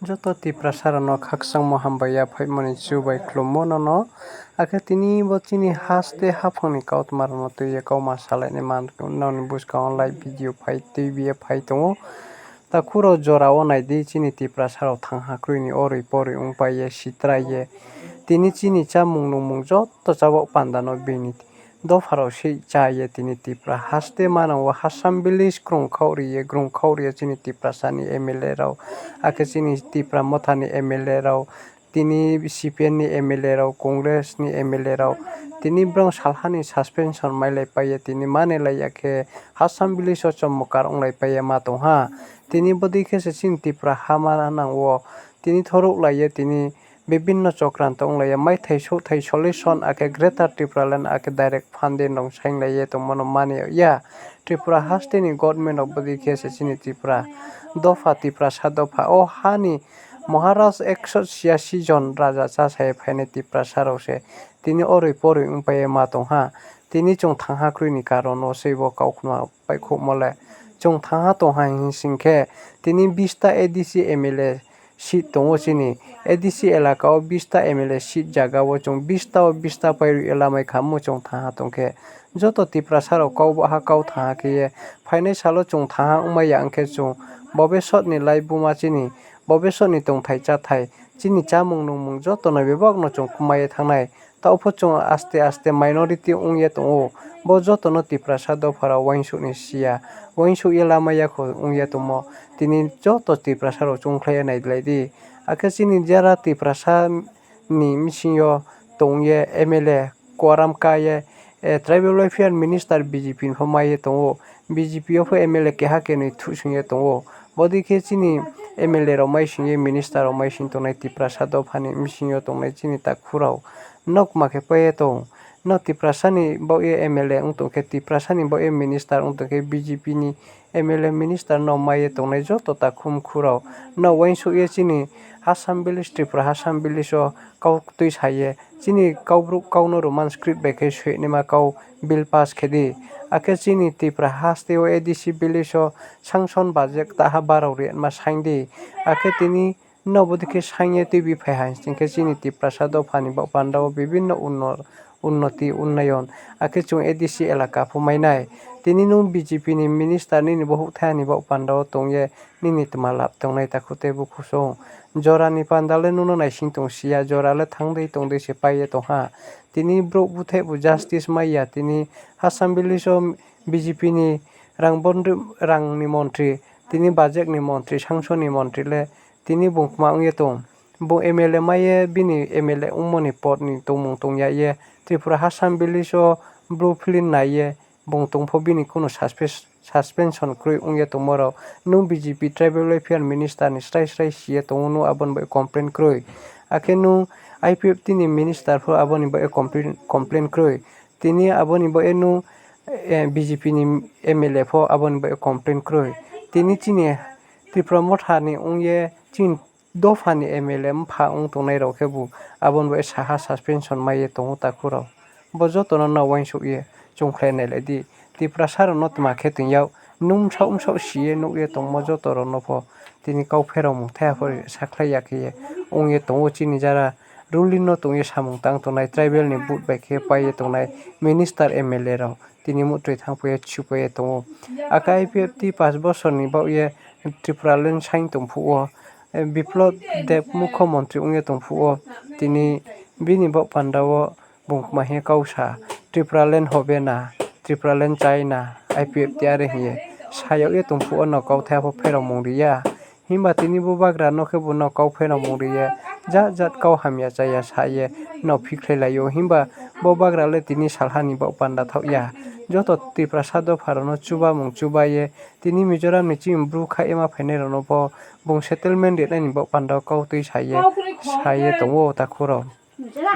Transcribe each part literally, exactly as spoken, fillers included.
Joto Tiprasa rao no khakchangmo hambai ya phaihmo ni chubai khlummo no no. Akhe tini bo chini haste haphang ni kautma rao no tui ye kauma salai nai man nrao ni buskang wo live video phai tuibi ye phai tong ou. Takhu rao jora wo nai di, chini Tiprasa rao thangha kroi ni oroi poroi ongpai ye sitra ye. Tini chini chámung nungmung joto chábaoh panda no bini dopha rao sei chá ye tini Tipra haste manang wo Assam village krung khaoh ri ye, grung khaoh ri ye chini Tiprasa ni M L A rao, akhe chini Tipra Motha ni M L A rao, tini C P M ni M L A rao, Congress ni M L A rao, tini brao salha ni suspension mailaipai ye tini manilai ya khe Assam village wo chomokar onglaipai ye ma tong ha. Tini bodei khe se chini Tipra ha manang wo tini thorouhlai ye tini bibinno chokranto onglai ye maithai souhthai solution akhe Greater Tipraland akhe direct funding rao sainglai ye tongmo no mani ya. Tripura haste ni government rao bodei khe se chini Tripura dopha, Tiprasa dopha wo ha ni Maharaj ekso chiyasi jon raja chása ye phainai Tiprasa rao se tini oroi poroi ongpai ye ma tong ha. Tini chung thangha kroi ni karon wo sei bo kau khna paihkhouhmo le. Chung thangha tong ha hing sing khe, tini bis ta A D C M L A seat tong ou chini. A D C elaka wo bis ta M L A seat zaga wo chung bis ta wo bis ta pairoi ye lamai kha mo chung thangha tong khe. Joto Tiprasa rao kau baha kau thangha khe ye, phainai sal wo chung thangha ongmai ya ong khe chung bobesot ni laibuma chini, bobesot ni tongthai cháthai, chini chámung nungmung joto no bebak no chung kmai ye thanng nai. Taoh pho chung aste aste minority ong ye tong ou. Bo joto no Tiprasa dopha rao uaingsouh ni si ya, uaingsouh ye lamai ya kho ong ye tongmo. Tini joto Tiprasa rao chungkhlai ye nailai di. Akhe chini jara Tiprasa ni bsing yo tong ye M L A kuaram ka ye, Tribal Welfare Minister B J P ni pho mai ye tong ou. B J P yo pho M L A keha kenoi thuhsoing ye tong ou. Bodei khe chini M L A rao maising ye, minister rao maising tongnai Tiprasa dopha ni bsing yo tongnai chini takhu rao no kma khe pai ye tong. No Tiprasa ni baoh ye M L A ong tong khe, Tiprasa ni baoh ye minister ong tong khe, B J P ni M L A minister no mai ye tongnai joto takhu mkhu rao no uaingsouh ye chini Assam village, Tripura Assam village wo kau tuisa ye, chini kau brouh kau no Roman script bai khe soinaima kau bill pass khe di. Akhe chini Tripura haste wo A D C village wo sanction budget ktaha barao ri ma saing di. Akhe tini no bodei khe saing ye tuibi phai ha hing khe chini Tiprasa dopha ni baoh panda wo bibinno unnoti, unnayon, akhe chung A D C elaka pho mai nai. Tini nung B J P ni minister nini bo houhthai ni baoh panda wo tong ye nini tma lap tongnai takhu tei bukhu song. Jora ni panda le nung no naising tong si ya, jora le thanng dei tong dei se pai ye tong ha. Tini brouh búthaih bu justice mai ya, tini Assam village wo B J P ni rang bondri, rang ni montri, tini budget ni montri, sanction ni montri le tini bung kma ong ye tong. Bung M L A mai ye bini M L A ongmo ni pod ni tongmung tong ya ye Tripura Assam village wo blue film nai ye bung tong pho bini kuno suspe-, suspension kroi ong ye tongmo rao. Nung B J P Tribal Welfare Minister ni srai srai si ye tong ou, nung abo ni baoh ye complain kroi. Akhe nung I P F T ni minister pho abo ni baoh ye complain, complain kroi. Tini abo ni baoh ye nung, B J P ni M L A pho abo ni baoh ye complain kroi. Tini chini Tipra Motha ni ong ye chini dopha ni M L A mpha ong tongnai rao khebu abo ni baoh ye saha suspension mai ye tong ou takhu rao. Bo joto no nrao uaingsouh ye chungkhlai nailai di. Tiprasa rao no tma khe toing yag, nung bsaoh bsaoh si ye nuh ye tongmo joto rao no pho tini kau pherao mung thaiha pho sakhlai ya khe ye ong ye tong ou chini jara ruling no tong ye samung tang tongnai tribal ni vote bai khe pai ye tongnai minister M L A rao tini muhtroi thanngpai ye chupai ye tong ou. Akhe I P F T paanch bosor ni baoh ye Tipraland saing tong phuh wo, Biplab Deb mukhomontri ong ye tong phuh wo, tini bini baoh panda wo bung kma hing ye kau sa, Tipraland hobe na, Tipraland chai na, I P F T are hing ye sa yag ye tong phuh wo no kauthai pho pherao mung ri ya. Himba tini bo bagra no khebu no kau pherao mung ri ye, jat jat kau hamya chaya sa ye no phikhlailai ou. Himba bo bagra le tini salha ni baoh panda thaoh ya. Joto Tiprasa dopha rao no chuba mung chuba ye, tini Mizoram ni chini Bru khaih ye ma phainai rao no pho bung settlement rinai ni baoh panda wo kau tui sa ye, sa ye tong ou takhu rao.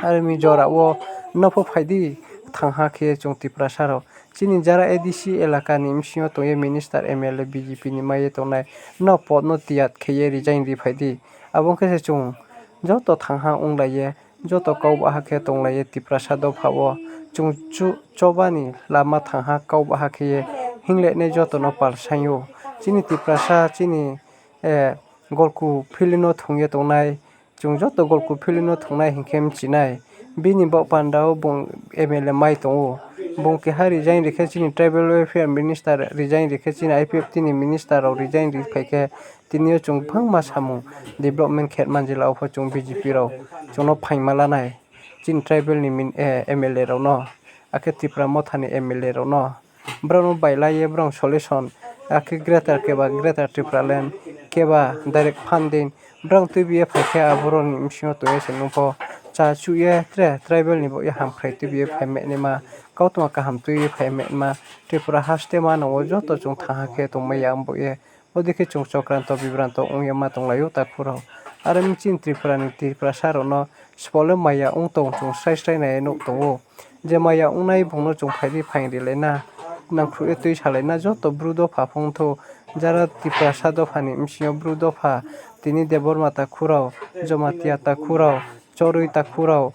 Are mi jora wo no pho phai di, thangha khe chung Tiprasa rao. Chini jara A D C elaka ni bsing yo tong ye minister, M L A, B J P ni mai ye tongnai, no pod no tiyat khe ye resign ri phai di. Abo ong khe se chung joto thangha onglai ye, joto kau baha khe tonglai ye Tiprasa dopha wo chung chu-, choba ni lama thangha kau baha khe ye hinglai nai joto no pal saing ou. Chini Tiprasa, chini, eh, Golku Philip no thung ye tongnai, chung joto Golku Philip no thungnai hing khe mchi nai. Bini baoh panda wo bung M L A mai tong ou. Bung keha resign ri khe chini tribal welfare minister resign ri khe chini I P F T ni minister rao resign ri phai khe tini yo chung bangma samung development khe manjila wo pho chung B J P rao chung no phaingma la nai. Chini tribal ni M L A rao no, akhe Tipra Motha ni M L A rao no, brao no bailai ye brao solution, akhe greater keba Greater Tipraland, keba direct funding, brao tuibi ye phai khe aboro ni bsing yo tong ye se nung pho, chá chuh ye tre tribal ni baoh ye hamkrai tuibi ye phai mai naima, kautma kaham tui ye phai mai naima, Tripura haste manang wo joto chung thanng ha khe tongmai ya ong baoh ye. Bodei khe chung chokranto bibranto ong ye ma tonglai ou takhu rao. Are mi chini Tripura ni Tiprasa rao no sbo le maya ong tong chung srai srai nai ye nuh tong ou. Je maya ongnai bung no chung phai di phaing rilai na, nangkhruh ye tuisalai na joto Bru dopha phung thou, jara Tiprasa dopha ni bsing yo Bru dopha, tini Debbarma takhu rao, Jamatia takhu rao, Choroi takhu rao,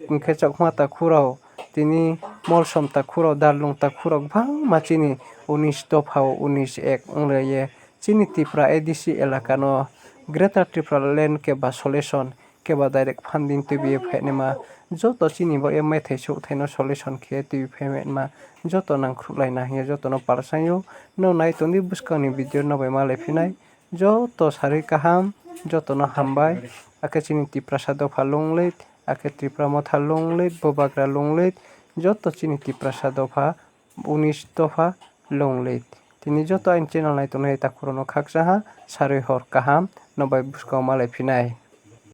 hing khe Chakma takhu rao, tini Molsom takhu rao, Darlung takhu rao, gbangma chini unis dopha wo unis ek onglai ye chini Tipra A D C elaka no Greater Tipraland keba solution, keba direct funding tuibi ye phai naima, joto chini baoh ye maithai souhthai no solution khe tuibi phai mai naima, joto nangkhruhlai na hing ye joto no palsaing ou. Nrao nai tong di buskang ni video no bai malai phi nai. Joto sarui kaham, joto no hambai. Akhe chini Tiprasa dopha long live, akhe Tipra Motha long live, Bubagra long live, joto chini Tiprasa dopha, unis dopha long live. Tini joto aini channel nai tongnai takhu rao no khakchang ha, sarui hor kaham, nrao bai buskang wo malai phi nai.